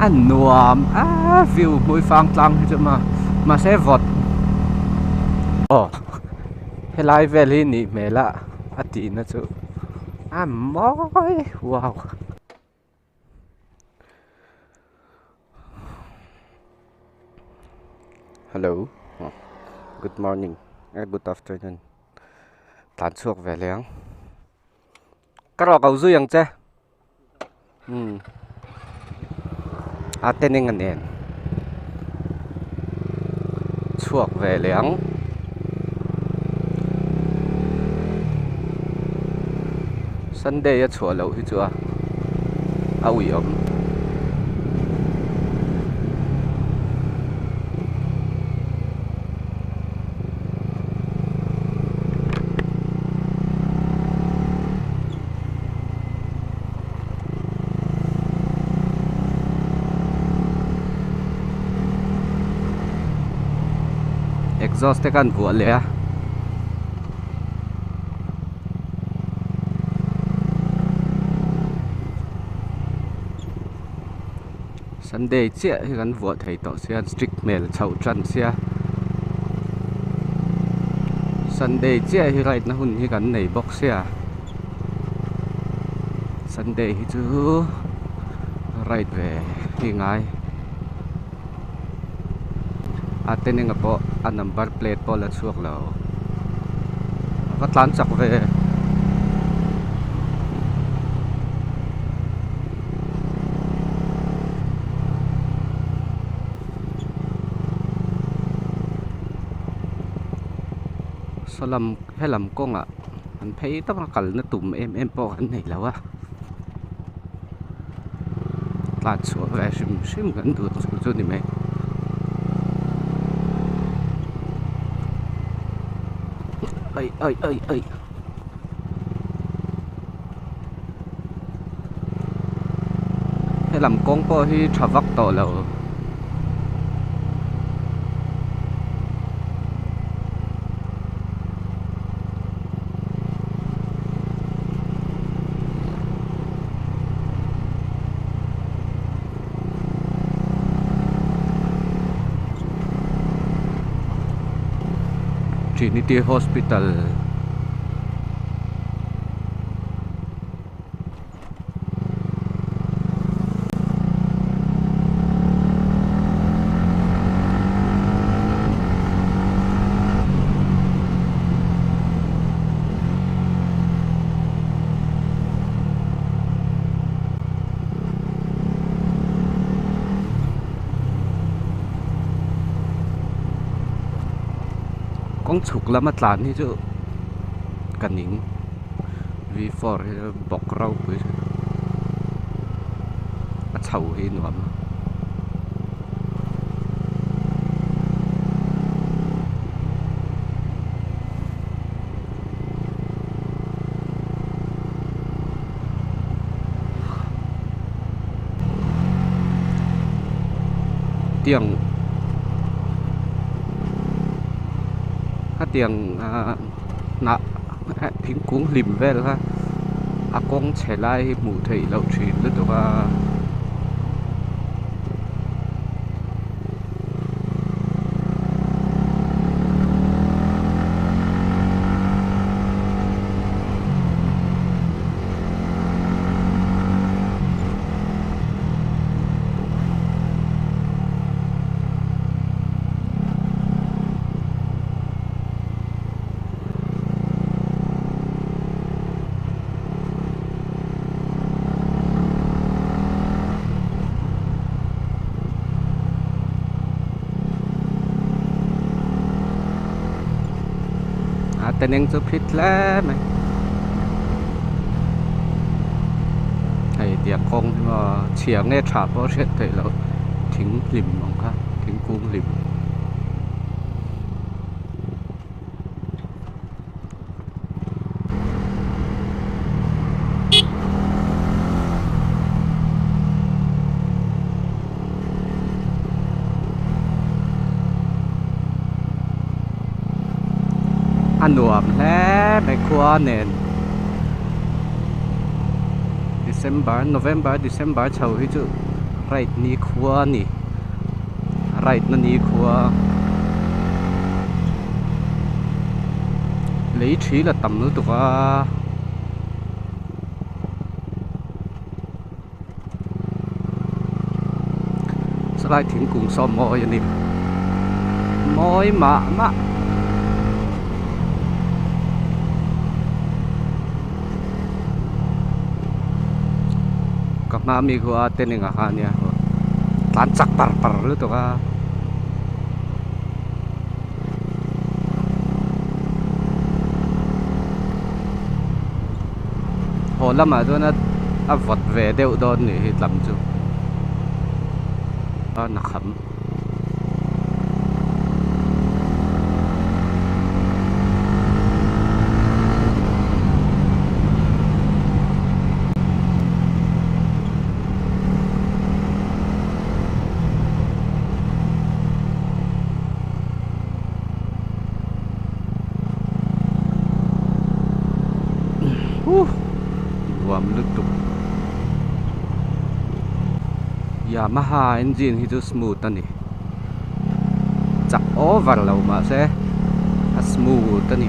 A nuam a view hmuifang tlang hi chu maw mahse vawt aw helai vel hi nih hmel a a tihna chu a mawi wow. Hello good morning eh good afternoon tlan chhuak ve leh ang ka rawh ko zui ang che umm a ten eng a nen chhuak ve leh ang Sunday a chhuah loh hi chu a a uiawm. Exhaust te khan vuah leh a. Sunday chiah hi kan vuah thei tawh sia strict hmel chhoh tan sia Sunday chiah hi ride na hun hi kan nei bawk sia Sunday hi chu ride ve hi ngai a ten eng pawh a number plate pawh la chhuak lo a va tlan chak ve. Saw lam helam kawngah an phei tawp a kalna tum em em pawh kan nei lo a tlan chhuah ve hrim hrim kan duh chu chu ni mai. Ai ai ai ai. Helam kawng pawh hi tha vak tawh lo. Trinity Hospital. Kawng chhuk lama tlan hi chu ka ning. V four hi chu bawk ropui a chho hi nuam a. Tiang khatiang ah hnah thingkung hlim vel kha a kawng chhe lai hi hmuh theih loh thin lutuk a. A ten eng chu phit hle mai hei tiang kawng hi maw chhia nge tha pawh a hriat theih loh thing hlim ang kha thingkung hlim. A nuam hle mai khua nen December November December chho hi chu. Ride nikhua a ni ride na nikhua lei thi la tam lutuk a. Chulai thingkung saw mawi a ni mawi mah mah. Ka hma ami khu a ten engah kha ania tlan chak par par lutuk a. Haw lamah chuan a a vawt ve deuh dawn nih hi tlam chu a na kham. Huh nuam lutuk Yamaha engine hi chu smooth a ni chak over lo mahse a smooth a ni.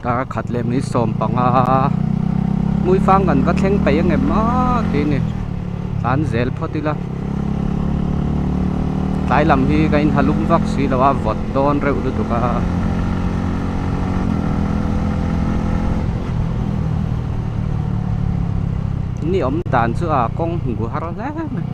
Dar khat leh mai 15 hmuifang kan va thleng peih ang em aw tih a ni tlan zel phawt ila tlai lam hi ka inhalum vak si lo a vawt dawn reuh lutuk a. Ni awm dan chu a kawng hmu har hle mai.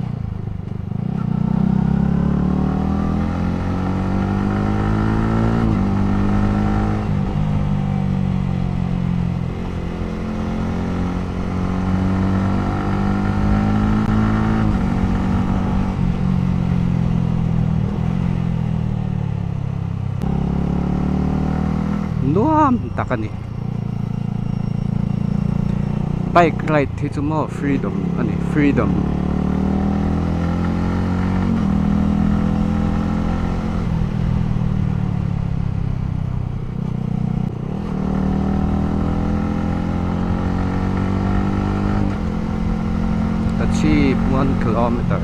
Nuam tak a ni. Bike ride hi chu maw freedom a ni freedom. Achieve 1 kilometer.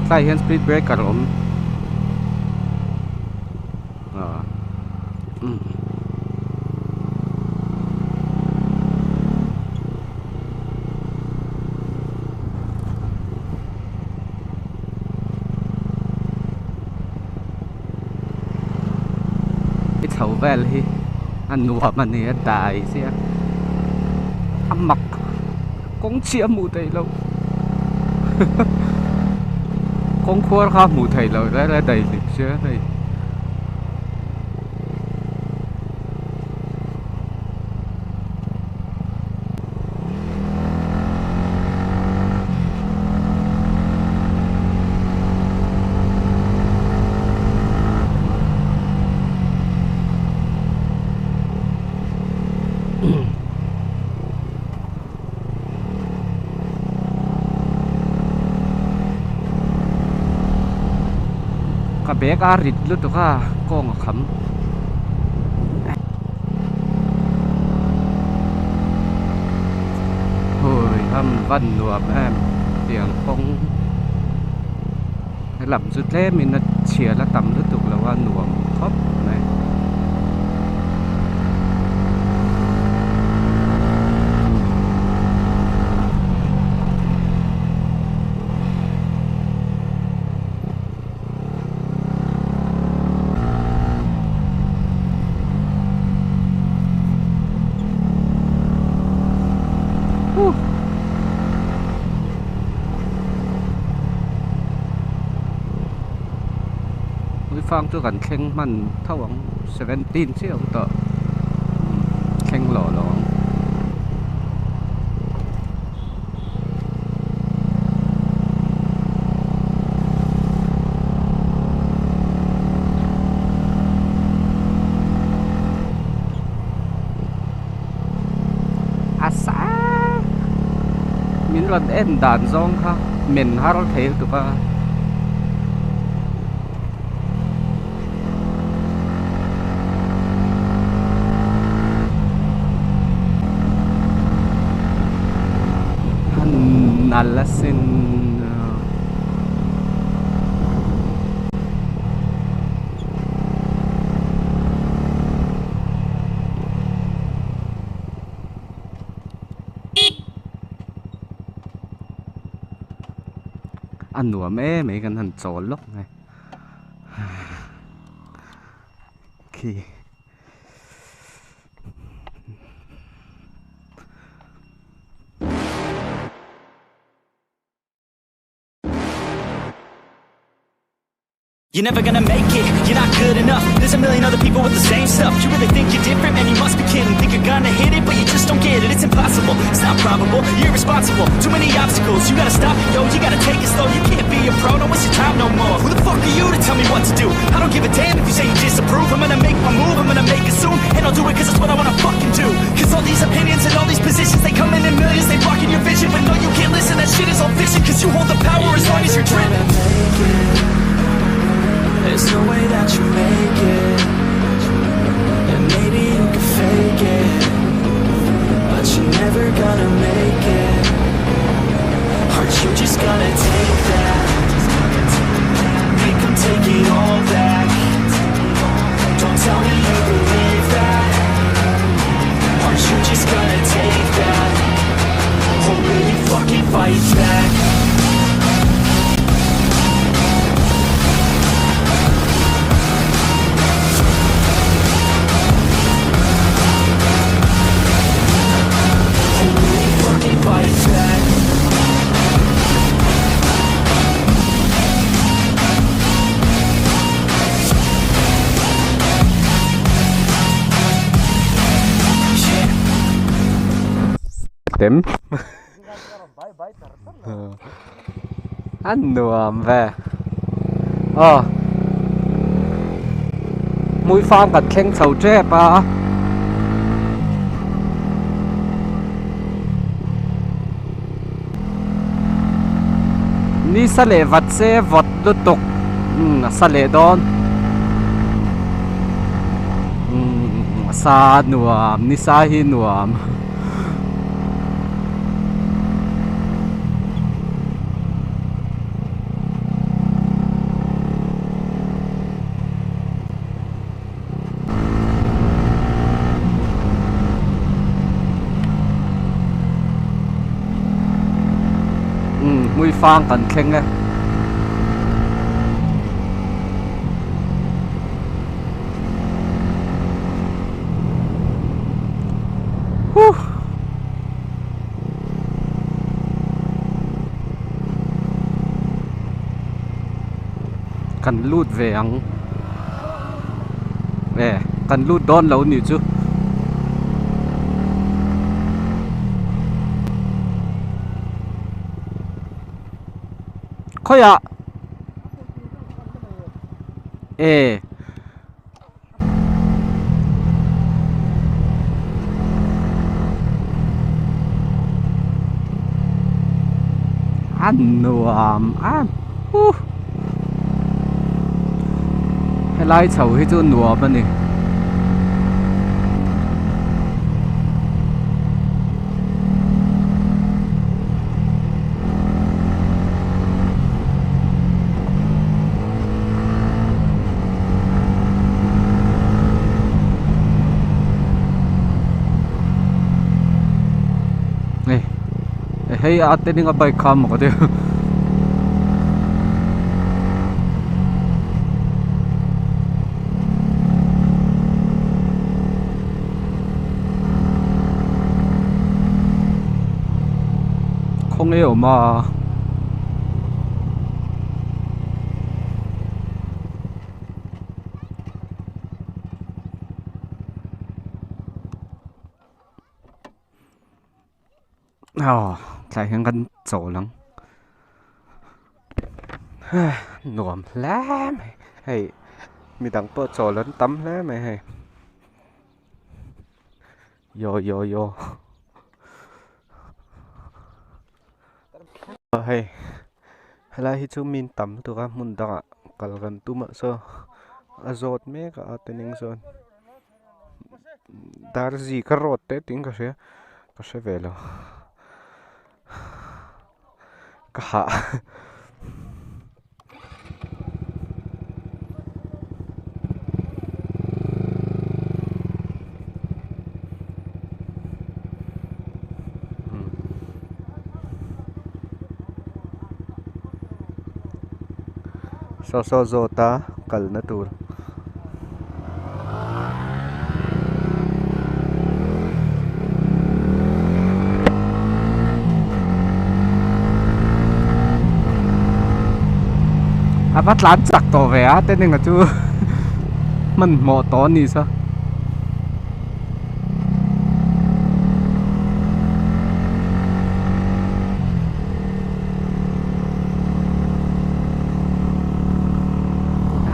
Tlaiah hian speed breaker a awm ah umm. I chho vel hi a nuam a ni a dai sia a mak kawng chhiah a hmuh theih loh kawng khuar kha a hmuh theih loh reng reng a dai hlim sia hei. Ka bag a rit lutuk a kawng a kham. Hui ham van nuam em tiang kawng helam chu tlem in a chhia la tam lutuk lo a nuam khawp mai. Uifang chu kan thleng hman tho ang 17 chiah awm tawh thleng lawh lo ang. A sa min rawn en dan zawng kha men har thei lutuk a. Nal asin a nuam em mai kan han chawl lawk mai. Khi. You're never gonna make it, you're not good enough There's a million other people with the same stuff You really think you're different? Man, you must be kidding Think you're gonna hit it, but you just don't get it It's impossible, it's not probable, you're irresponsible Too many obstacles, you gotta stop it, yo You gotta take it slow, you can't be a pro Don't waste your time no more Who the fuck are you to tell me what to do? I don't give a damn if you say you disapprove I'm gonna make my move, I'm gonna make it soon And I'll do it cause it's what I wanna fucking do Cause all these opinions and all these positions They come in in millions, they blocking your vision But no, you can't listen, that shit is all fiction Cause you hold the power as long as you're driven There's no way that you make it And maybe you can fake it But you're never gonna make it Aren't you just gonna take that? Make 'em take it all back Don't tell me you believe that Aren't you just gonna take that? Or will you fucking fight back? Or will you fucking fight back? Yeah. Tem A nuam ve aw hmuifang kan thleng chho tep a. Ni sa leh vat se vawt lutuk umm a sa leh dawn umm a sa nuam ni sa hi nuam. Umm hmuifang kan thleng e. Huh. Kan lut ve ang e kan lut dawn lo nih chu. Khawiah e. A nuam a huh. Helai chho hi chu nuam a ni. Hei hei a te ding a bike kha maw ka ti. Khawnge awm a. Aw tlai hian kan chawl ang nuam hle mai hei midang pawh chawl an tam hle mai hei yo yo yo hei helai hi chu min tam lutuk a hmun dangah kal kan tum a saw a zawt mek a a ning chuan. Darzika road te tiin ka hria ka hre ve lo ka hah saw saw zawta kalna tur. A va tlan chak tawh ve a te ning a chu hmanhmawh tawh a ni sa.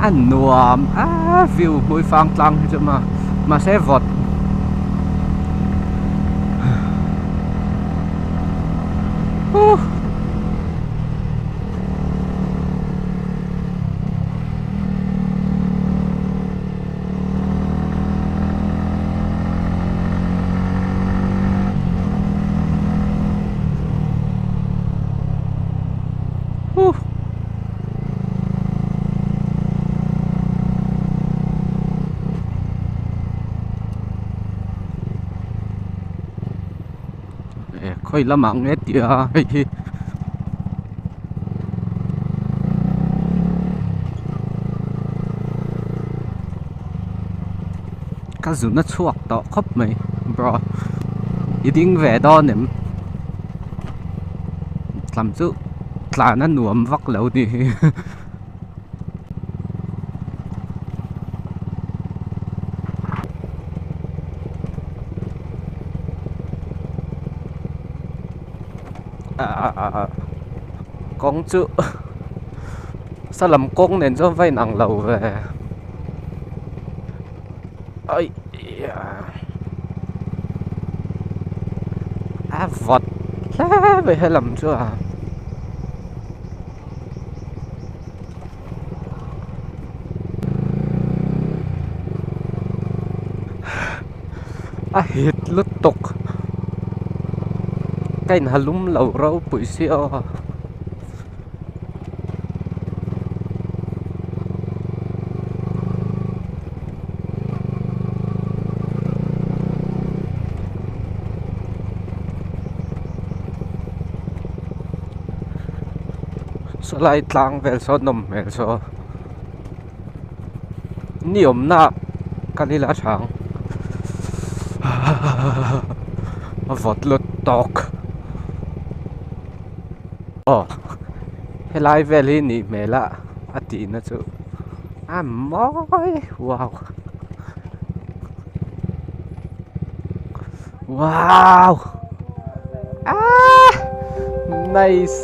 A nuam a view hmuifang tlang hi chu ma mahse vawt huh. Huh. Khawi lamah nge tia hei hi. Ka zun a chhuak tawh khawp mai bro i ding ve dawn em tlam chu tlan a nuam vak lo ni hi. Kawng chu salam kawng nen chuan va inang lo ve aih a vawt hle mai helam chu a. A hit lutuk ka inha lum lo ropui si aw. Sawlai tlang vel saw nawm hmel saw ni awmna ah kal ila a tha ang a vawt lut tawk aw helai vel hi nih hmel a a tihna chu a mawi wow wow ah nice.